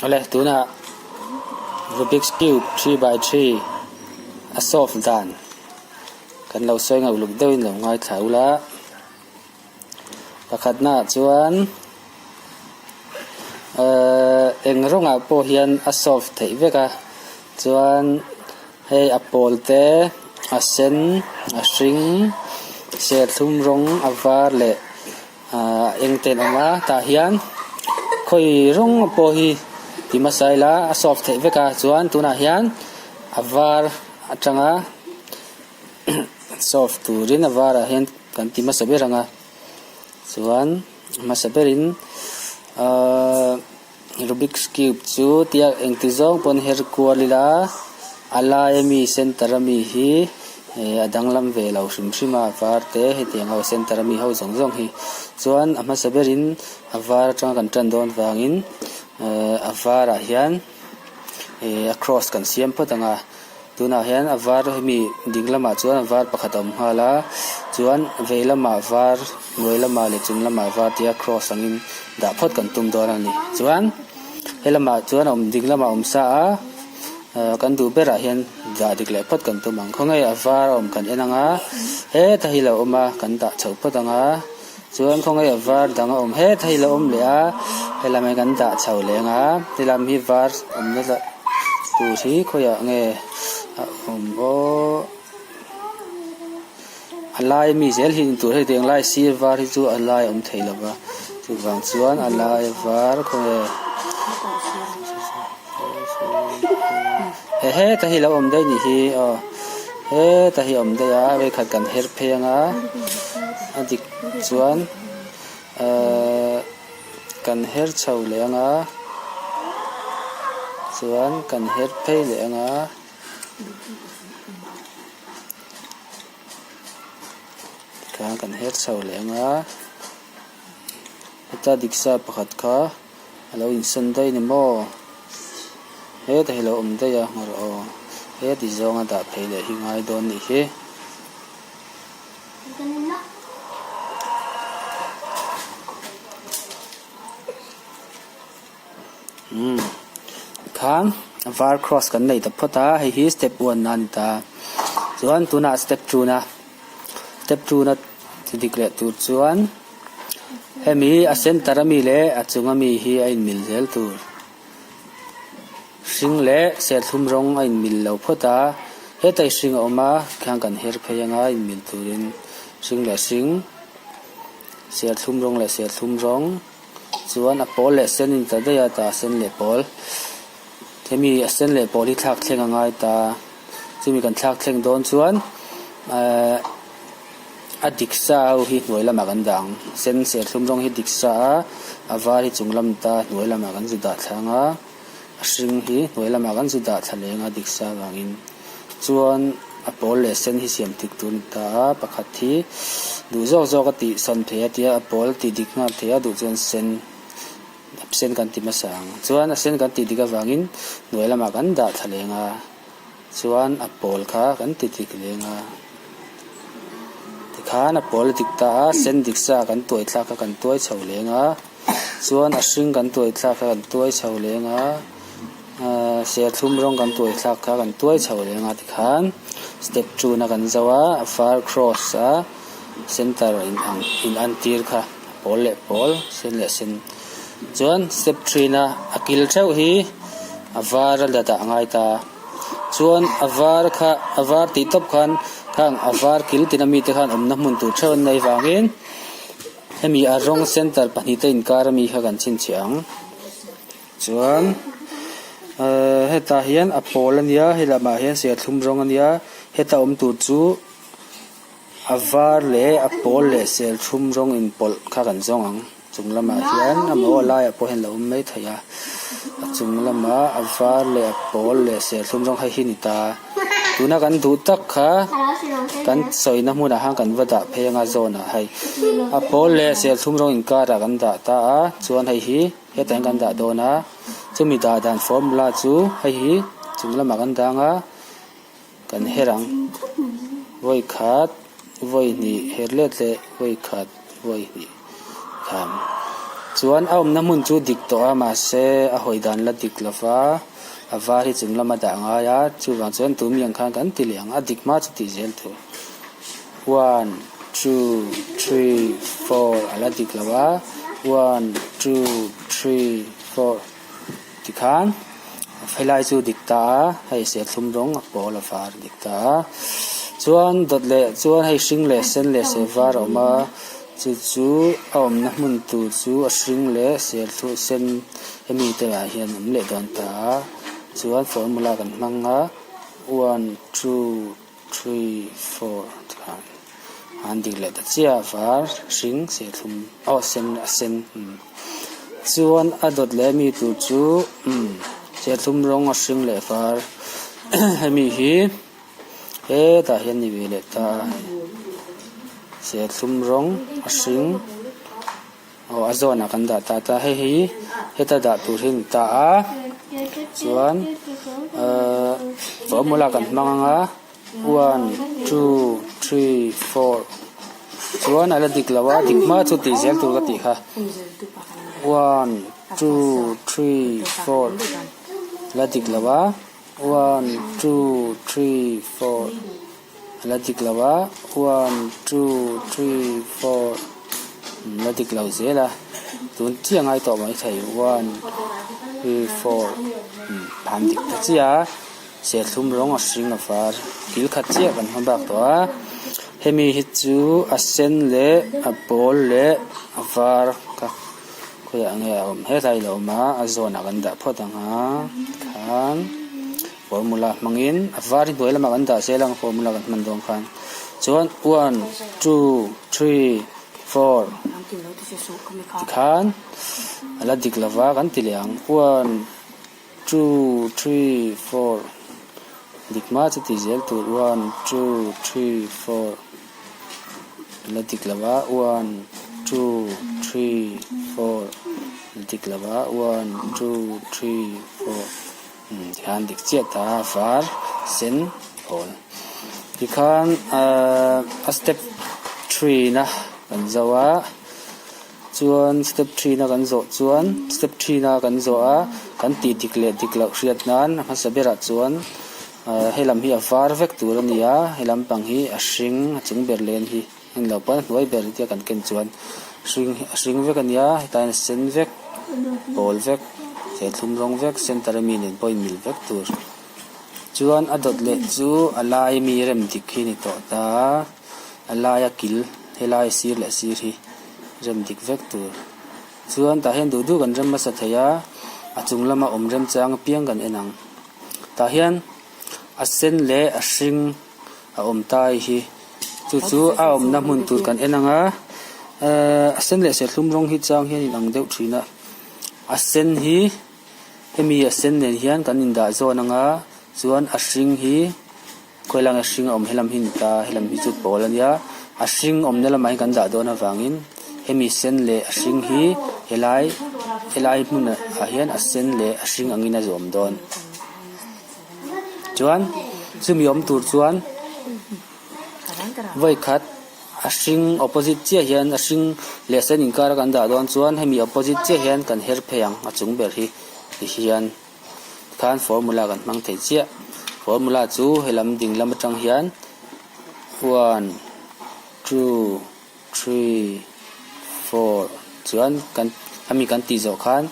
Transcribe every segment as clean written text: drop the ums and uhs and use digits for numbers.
Awle tunah Rubik's cube 3x3 a solve dan kan lo sawi ngauh luk deuhin lo ngaithla ula pakhatnaah chuan ehh eng rawngah pawh hian a solve theih vek a chuan hei a pawl te a sen a hring serthlum rawng a var leh Ahh eng te an awm a tah hian khawi rawng pawh hi ti hmasa ila a solve theih vek a chuan tunah hian a var atanga solve turin a varah hian kan ti hmasa ber ang a chuan a hmasa berin ahh. Rubik's cube chu tia engti zawng pawn her kual ila a lai ami center ami hi eh a danglam ve lo hrim hrim a var te hetiang ho center ami ho zawng zawng hi chuan a hmasa berin a var atanga kan tan dawn vangin eh a varah hian eh a cross kan siam phawt ang a. Tunah hian a var hemi ding lamah chuan a var pakhat a awm nghal a chuan vei lamah var hnuai lamah leh chung lamah var tia cross angin dah phawt kan tum dawn a ni chuan helamah chuan a awm ding lamah a awm sa a ah kan duh berah hian dah dik leh phawt kan tum ang khawnge a var a awm kan en ang a heta hi lo awm a kan dah chho phawt ang a chuan khawnge a var dang a awm heta hi lo awm leh a helam hi kan dah chho leh ang a helam hi var awmna lah tur hi khawiah nge a awm aw a lai ami zel hi tur hei tiang lai sir var hi chu a lai a awm thei lo va chuvang chuan a lai var khawnge he heta hi lo awm daih nih hi aw heta hi a awm daih a vawikhat kan her phei ang a a dik chuan ahh kan her chho leh ang a chuan kan her phei leh ang a. Tikhan kan her chho leh ang a heta dik sa pakhat kha. A lo insawn daih ni maw? Heta hi lo awm daih a nghawr aw. Heti zawnga dah phei leh hi ngai dawn nih hi. Umm khan var cross kan nei ta phawt a hei hi step one a ni ta. Chuan tunah step two na step two na ti dik leh tur chuan. Hemi a center ami leh a chung ami hi a inmil zel tur. Hring leh serthlum rawng a inmil lo phawt a, hetai hring a awm a khian kan her phei anga inmil turin hring leh hring, serthlum rawng leh serthlum rawng chuan a pawl leh sen in ta daih a tah sen leh pawl. Hemi a sen leh pawl hi thlak thleng a ngai ta, chumi kan thlak thleng dawn chuan ehh. A dik sa ho hi hnuai lamah kan dah ang sen serthlum rawng hi dik sa a a var hi chung lam ta hnuai lamah kan zu dah thla ang a a hring hi hnuai lamah kan zu dah thla leng a dik sa avangin chuan a pawl leh sen hi siam dik tur a ni ta a pakhat hi duh zawk zawk a tih sawn thei a tia a pawl tih dik nghal thei a duh chuan sen a sen kan ti hmasa ang chuan a sen kan tih dik avangin hnuai lamah kan dah thla leng a. Chuan a pawl kha kan ti dik leng a, tikhan a pawl a dik ta a, sen dik sa kan tuai thlak kha kan tuai chho leng a, chuan a hring kan tuai thlak kha kan tuai chho leng a, ahh serthlum rawng kan tuai thlak kha kan tuai chho leng a tikhan step two na kan zo a, a var cross a center in ang in an tir kha a pawl leh pawl sen leh sen chuan step three na a kil theuh hi a var a la dah ngai ta. Chuan a var kha a var tih tawp khan khang a var kil tina mite khan awmna hmun tur theuh an nei vangin hemi a rawng center pahnih te inkar ami kha kan chhinchhiah ang. Chuan ehh hetah hian a pawl a nia hei lamah hian serthlum rawng a nia heta awm tur chu a var leh a pawl leh serthlum rawng inpawlh kha kan zawng ang. Chung lamah hian a maw a laiah pawh hian a lo awm mai thei a a chung lamah a var leh a pawl leh serthlum rawng hei hi a ni ta tuna kan duh tak kha kan sawina hmunah khan kan va dah phei anga zawn ah hei a pawl leh serthlum rawng inkarah kan dah ta a chuan hei hi hetah hian kan dah dawn a chumi dah dan formula chu hei hi chung lamah kan dang a. Kan her ang. Vawi khat, vawi hnih, her let leh vawi khat, vawi hnih tham. Chuan a awmna hmun chu dik tawh a mahse a hawi dan la dik lo va a var hi chung lama dah ngai a chuvang chuan tumi ang khan kan ti leh ang a dik hma chu tih zel tur one two three four a la dik lo a one two three four tikhan helai chu dik ta a hei serthlum rawng a pawl a var dik ta a chuan dawt leh chuan hei hring leh sen leh ser var a awm a chu chu a awmna hmun tur chu a hring leh serthlum sen hemi te ah hian a awm leh dawn ta a chuan formula kan hmang a one two three four tikhan an dik leh ta chiah a var hring serthlum aw sen a sen umm chuan a dawt leh ami tur chu umm serthlum rawng a hring leh var hemi hi hetah hian ni ve leh ta a serthlum rawng a hring aw a zawnah kan dah ta ta hei hi heta dah tur hi a ni ta a chuan ahh formula kan hmang ang a one two three four chuan a la dik lo a dik hma chu tih zel tur ka tih kha one two three four a la dik lo a one two three four. A la dik lo a one two three four a la dik lo zel a tun chiah ngai tawh mai thei one three four phan dik ta chiah a serthlum rawng a hring a var kil khat chiah kan hma bak tawh a hemi hi chu a sen leh a pawl leh a var kha khawiah nge a awm hetlai a lo awm a a zawnah kan dah phawt ang a tikhan. Formula hmangin a var hi hnuai lamah kan dah zel ang formula kan hman dawn khan chuan one two three four tikhan a la dik lova kan ti leh ang one two three four dik hma chu ti zel tur one two three four a la dik lova one two three four a la dik lova one two three four. Tikhan dik chiah ta a var sen pawl tikhan ahh a step three na kan zo a chuan step three na kan zawh chuan step three na kan zawh a kan tih dik leh dik loh hriat nan a hmasa berah chuan ahh he lam hi a var vek tur a ni a he lampang hi a hring a chung ber len hi en loh pawn a hnuai ber tia kan ken chuan hring a hring vek a nia hetah hian a sen vek pawl vek serthlum rawng vek center ami nen pawh a inmil vek tur chuan a dawt leh chu a lai mi rem dik hi a ni tawh ta a laia kil helai sir leh sir hi rem dik vek tur chuan tah hian duh duh kan rem hmasa thei a a chung lama awm remchang apiang kan en ang tah hian a sen leh a hring. a awm tai hi chu chu a awmna hmun tur kan en ang a ehh a sen leh serthlum rawng hi chang hian in ang deuh thin a a sen hi hemi a sen nen hian kan indah zawn ang a chuan a hring hi khawi lai nge hring a awm helam hi a ni ta helam hi chu pawl a nia a hring awmna lamah hian kan dah dawn avangin hemi sen leh a hring hi helai helai hmunah hian a sen leh a hring angin a zawm dawn. Chuan chumi awm tur chuan vawi khat a hring opposite chiah hian a hring leh sen inkar a kan dah dawn chuan hemi opposite chiah hian kan her phei ang a chung ber hi tihian tikhan formula kan hmang thei chiah formula chu helam ding lam atang hian one two three four chuan kan ami kan tih zawh khan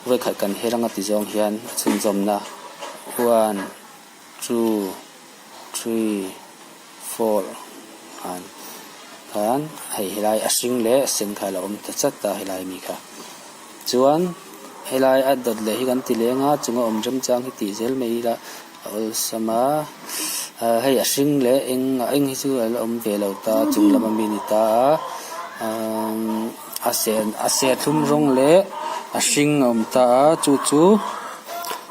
vawi khat kan her anga ti zawng hian a chhunzawmna one two three four khan khan hei helai a hring leh a sen kha a lo awm ta chat a helai ami kha chuan helai a dawt leh hi kan ti leng a chunga awm remchang hi tih zel mai ila. A awlsam a ah hei a hring leh eng a eng hi chu a la awm ve lo ta chung lama mi a ni ta a umm a sen a serthlum rawng leh a hring a awm ta a chu chu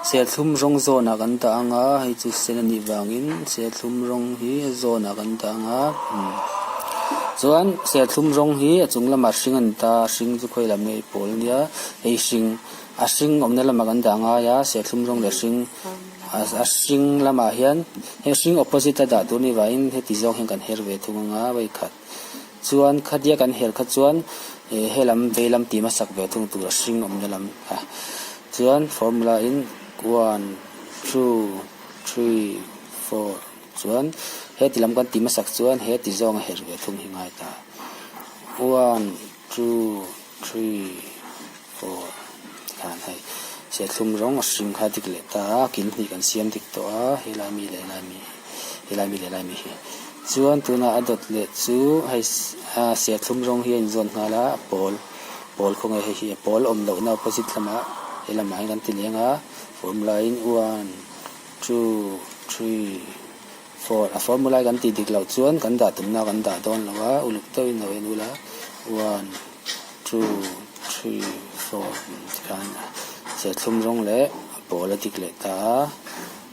serthlum rawng zawnah kan dah ang a hei chu sen a nih vangin serthlum rawng hi a zawnah kan dah ang a umm chuan serthlum rawng hi a chung lamah hring a ni ta a hring chu khawi lam nge i pawl ania hei hring a hring awmna lamah kan dah ngai a serthlum rawng leh hring a hring lamah hian heng hring opposite a dah tur ni vangin heti zawng hian kan her ve thung ang a vawikhat. Chuan khatia kan her kha chuan eh helam veilam tih hmasak ve thung tur a hring awmna lam kha. Chuan formula in one two three four chuan heti lam kan tih hmasak chuan heti zawng a her ve thung hi ngai ta. One two three four tikhan hei serthlum rawng a hring kha dik leh ta a kil hnih kan siam dik tawh a helai mi leh helai mi helai mi leh helai mi hi chuan tunah a dawt leh chu hei ah serthlum rawng hi a inzawn nghal a a pawl pawl khawnge hei hi a pawl awm lohna opposite lamah he lamah hian kan ti leng a formula in one two three four a formula kan tih dik loh chuan kan dah tumna kan dah dawn lo a uluk deuhin lo en ula one two three four tikhan serthlum rawng leh a pawl a dik leh ta a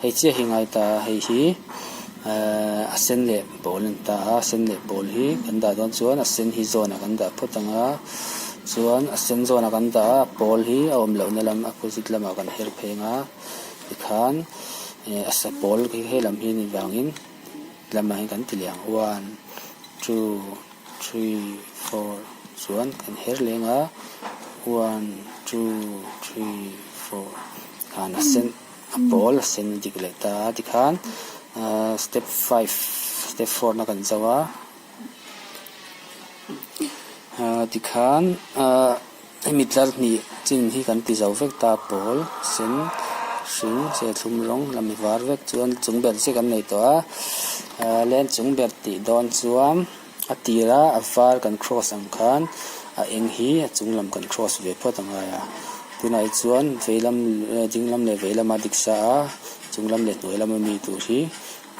hei chiah hi ngai ta a hei hi ehh a sen leh pawl a ni ta a a sen leh pawl hi kan dah dawn chuan a sen hi zawn ah kan dah phawt ang a chuan a sen zawn ah kan dah a a pawl hi a awm lohna lam opposite lamah kan her pheng a tikhan eh a sa pawl khi helam hi ni vangin lamah hian kan ti leh ang one two three four chuan kan her leng a one two three four khan a sen a pawl a sen dik leh ta a tikhan ahh step five step four na kan zo a ahh tikhan ahh hemi tlar hnih chin hi kan ti zo vek ta pawl sen hring serthlum rawng lami var vek chuan chung ber chiah kan nei tawh a ahh leng chung ber tih dawn chuan a tira a var kan cross ang khan a eng hi a chung lam kan cross ve phawt a ngai a tunah hi chuan vei lam ding lam leh vei lama dik sa a chung lam leh hnuai lama mi tur hi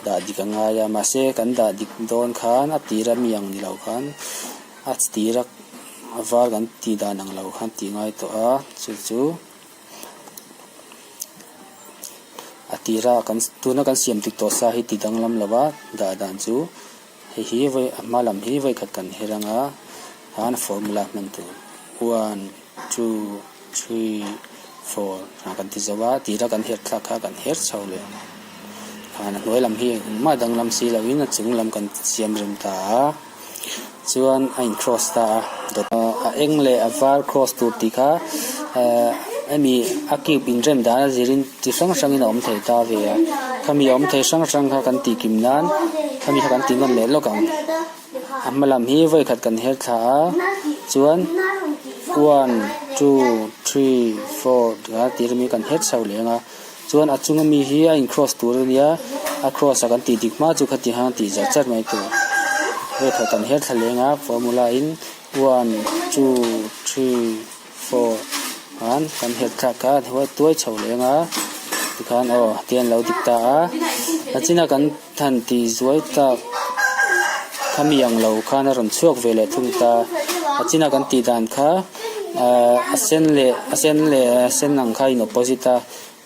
dah dik a ngai a mahse kan dah dik dawn khan a tira mi ang ni lo khan a tira a var kan tih dan ang lo khan tih ngai tawh a chu chu a tira kan tuna kan siam dik tawh sa hi ti danglam lo va dah dan chu hei hi vawi a hma lam hi vawi khat kan her ang a khan formula hman tur one two three four ah kan ti zo a tira kan her thlak kha kan her chho leh ang khan a hnuai lam hi engmah danglam si lo in a chung lam kan siam rem ta a chuan a in cross ta a dawt a eng leh a var cross tur tih kha ehh hemi a cube inrem dan a zirin chi hrang hrangin a awm thei ta ve a khami awm thei hrang hrang kha kan tih kim nan khami kha kan tih nawn leh lawk ang a hma lam hi vawi khat kan her thla a chuan one two three four tia tih rem hi kan her chho leh ang a chuan a chunga mi hi a in cross tur a nia a cross a kan tih dik hma chu khati han tih zar zar mai tur vawi khat kan her thla leh ang a formula in one two three four khan kan her thlak kha tuai chho leh ang a tikhan aw tihian a lo dik ta a a china kan han tih zuai tak khami ang lo khan a rawn chhuak ve leh thung ta a china kan tih dan kha ahh a sen leh a sen leh a sen ang kha a in opposite a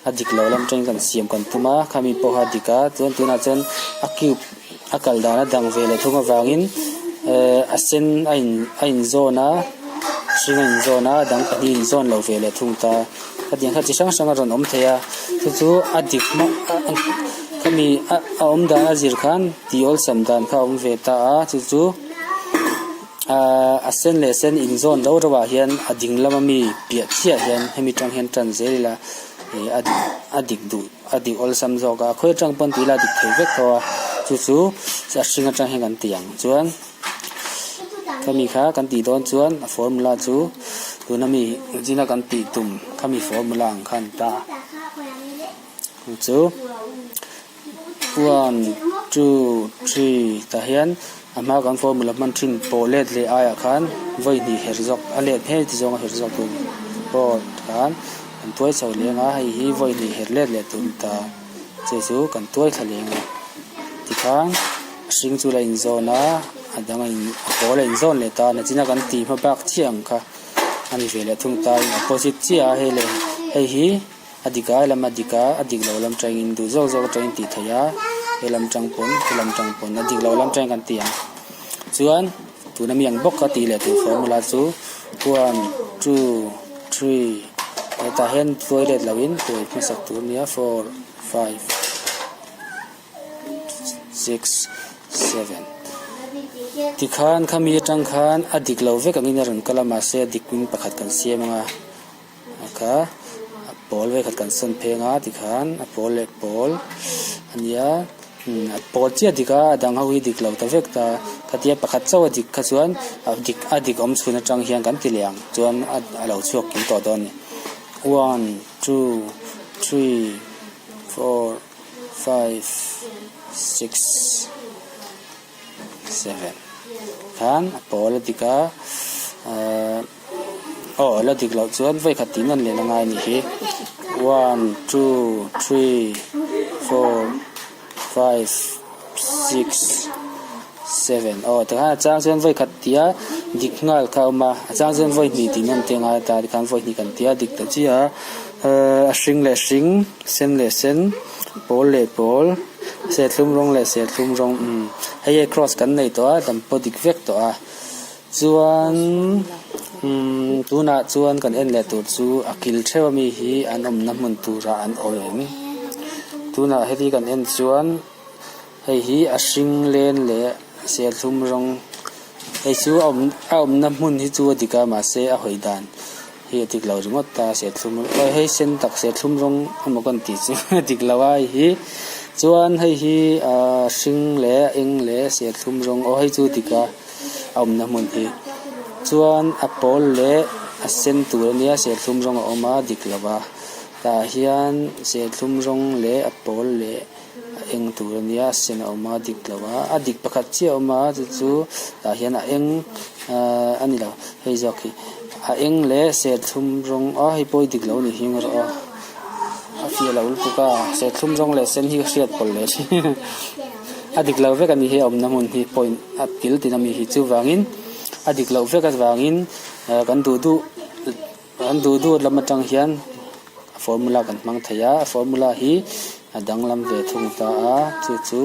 a dik lo lam atangin kan siam kan tum a khami pawh kha a dik a chuan tunah chuan a cube a kal dan a dang ve leh thung avangin ehh a sen a in a inzawn a hring a inzawn a a dang pahnih a inzawn lo ve leh thung ta khatiang kha chi hrang hrang a rawn awm thei a chu chu a dik hma khami a a awm dan a zir khan tih awlsam dan kha a awm ve ta a chu chu ahh a sen leh sen inzawn rau rau ah hian a ding lama mi piah chiah hian hemi tang hian tan zel ila ih a a dik duh a dik awlsam zawk a khawi atang pawn tih ila a dik thei vek tho a chu chu a hring atang hian kan ti ang chuan khami kha kan tih dawn chuan a formula chu tuna mi zina kan tih tum khami formula ang kha a ni ta chu chu. One two three tah hian a hma kan formula hman thin pawh let leh aiah khan vawi hnih her zawk a let hmel ti zawng a her zawk tur pawh khan kan tuai chho leng a hei hi vawi hnih her let leh tur a ni ta chu chu kan tuai thla leng a tikhan a hring chu la inzawn a a dang a in a pawl a inzawn leh ta nachina kan tih hma bak chiah ang kha a ni ve leh thung ta a opposite chiah a hei leh hei hi. A dik a helam a dik a a dik loh lam tangin duh zawk zawk atangin tih theih a helam tang pawn helam tang pawn a dik loh lam tangin kan ti ang chuan tuna mi ang bawk ka tih leh tur formula chu one two three hetah hian tuai let loin tuai hmasak tur a nia four five six seven. Tikhan khami atang khan a dik lo vek angin a rawn kal a mahse a dik in pakhat kan siam anga a kha a pawl vekhat kan sawn pheng a tikhan a pawl leh pawl a nia umm a pawl chiah a dik a a dang ho hi dik lo ta vek ta khatia pakhat chauh a dik kha chuan a dik a dik awm chhun atang hian kan ti leh ang chuan a lo chhuak kim tawh dawn a ni one two three four five six seven khan a pawl a dik a ahh aw a la dik loh chuan vawikhat tih nawn leh la ngai a nih hi one two three four five six seven aw tikhan a chang chuan vawikhat tih a dik nghal kha a awm a a chang chuan vawi hnih tih nawn te a ngai ta tikhan vawi hnih kan ti a dik ta chiah a ehh a hring leh hring sen leh sen pawl leh pawl serthlum rawng leh serthlum rawng umm hei hi cross kan nei tawh a dam pawh dik vek tawh a chuan umm tunah chuan kan en leh tur chu a kil theuh ami hi an awmna hmun turah an awm em tunah heti kan en chuan hei hi a hring len leh serthlum rawng hei chu a awm a awmna hmun hi chu a dik a mahse a hawi dan hi a dik lo ringawt ta serthlum aw hei sen tak serthlum rawng emaw ka tih chu a dik lo a hei hi chuan hei hi ahh hring leh a eng leh serthlum rawng aw hei chu a dik a a awmna hmun hi chuan a pawl leh a sen tur ania serthlum rawng a awm a dik lo a tah hian serthlum rawng leh a pawl leh a eng tur ania a sen a awm a dik lo a a dik pakhat chiah a awm a chu chu tah hian a eng ahh a ni lo hei zawk hi a eng leh serthlum rawng a hei pawh hi dik lo a nih hi erawh a a fiah lo lutuk a serthlum rawng leh sen hi ka hriat pawlh leh thin a dik lo vek a nih hi a awmna hmun hi point a kil tin ami hi chuvangin a dik loh vek avangin ah kan duh duh Kan duh duh lam atang hian a formula kan hmang thei a, a formula hi a danglam ve thung ta a, chu chu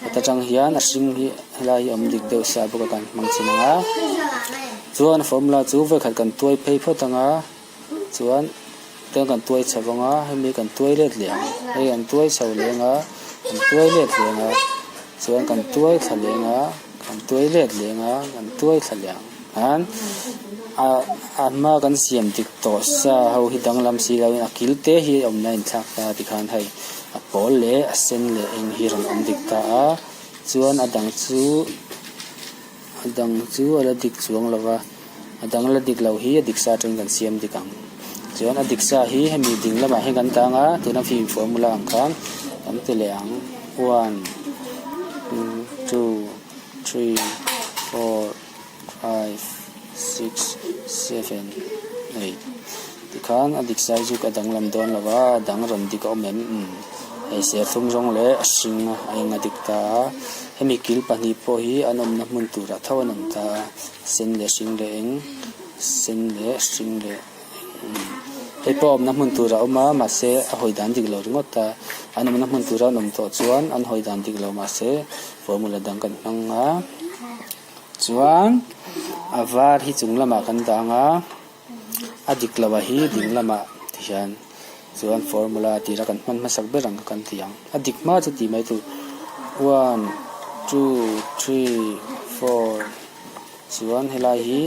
heta tang hian a hring hi helai hi a awm dik deuh sa bawk a kan hmang chhin ang a, chuan a formula chu vawikhat kan tuai phei phawt ang a, chuan tiang kan tuai chho vang a, hemi kan tuai let leh ang, hei an tuai chho leh ang a, kan tuai let leh ang a, chuan kan tuai thla leh ang a, kan tuai let leh ang a, kan tuai thla leh ang. An ah a hma kan siam dik tawh sa ho hi danglam si lo in a kil te hi a awmna a inthlak ta tikhan hei a pawl leh a sen leh eng hi rawn awm dik ta a chuan a dang chu a dang chu a la dik chuang lo va a dang la dik lo hi a dik sa atangin kan siam dik ang chuan a dik sa hi hemi ding lamah hian kan tang a tuna fim formula ang khan kan ti leh ang one two three four. Five six seven eight tikhan a dik sai chu ka danglam dawn lo va a dang rawn dik a awm em umm hei serthlum rawng leh a hring a eng a dik ta a hemi kil pahnih pawh hi an awmna hmun turah tho an awm ta a sen leh hring leh eng sen leh hring leh eng umm hei pawh a awmna hmun turah a awm a mahse a hawi dan dik lo ringawt a an awmna hmun tura an awm tawh chuan an hawi dan dik lo mahse formula dang kan hmang a. Chuan a var hi chung lamah kan dah ang a a dik loh a hi ding lamah ti hian chuan formula tira kan hman hmasak ber ang kha kan ti ang a dik hma chu tih mai tur one two three four chuan helai hi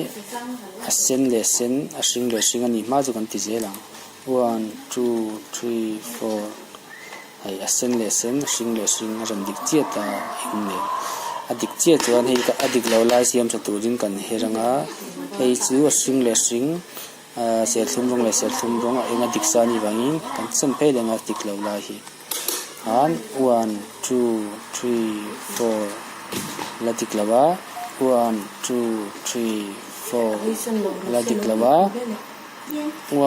a sen leh sen a hring leh hring a nih hma chu kan ti zel ang one two three four. Hei a sen leh sen a hring leh hring a rawn dik chiah ta eng nen a dik chiah chuan hei a dik lo lai siam tha turin kan her ang a hei chu a hring leh hring ahh serthlum rawng leh serthlum rawng a eng a dik sa anih vangin kan sawn phei leh ang a dik lo lai hi khan one two three four la dik lo a one two three four la dik lo a.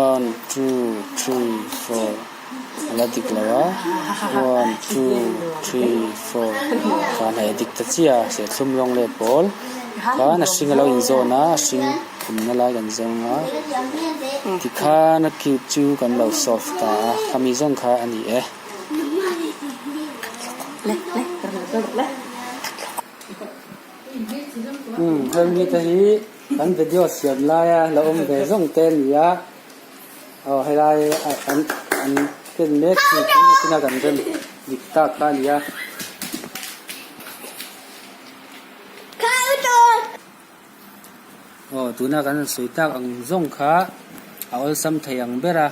One two three four a la dik lo a one two three four khan hei a dik ta chiah a serthlum rawng leh pawl khan a hring a lo inzawn a a hring awmna lai kan zawng a tikhan a cube chu kan lo solve ta a khami zawng kha a ni e. Umm hemi te hi kan video siam laia la awm ve zawng te a ni a aw helai an an ken mek chu tuna kan rem dik tak kha a ni a. Aw tuna kan han sawi tak ang zawng kha a awlsam thei ang ber a,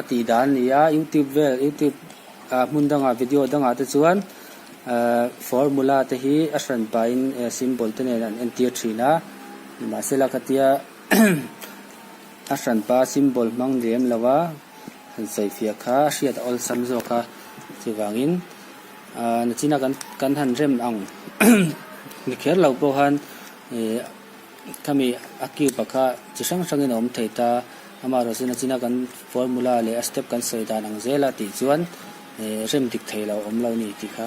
a tih dan a ni a, youtube vel youtube ah hmun dangah video dangah te chuan ahh formula te hi a hran pahin symbol te nen an entir thin a, nimahsela khatia a hranpa symbol hmang lem lo a han sawi fiah kha a hriat a awlsam zawk a chuvangin ahh nachina kan kan han rem ang ni kher lo pawh khan ih khami a cube ah kha chi hrang hrangin a awm thei ta amaherawhchu chu nachina kan formula leh a step kan sawi dan ang zel a tih chuan ih rem dik thei lo awm lo a ni tih kha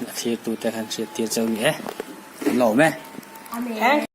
a thlir tute khan hriat tir cheu a ni e an lo awm e.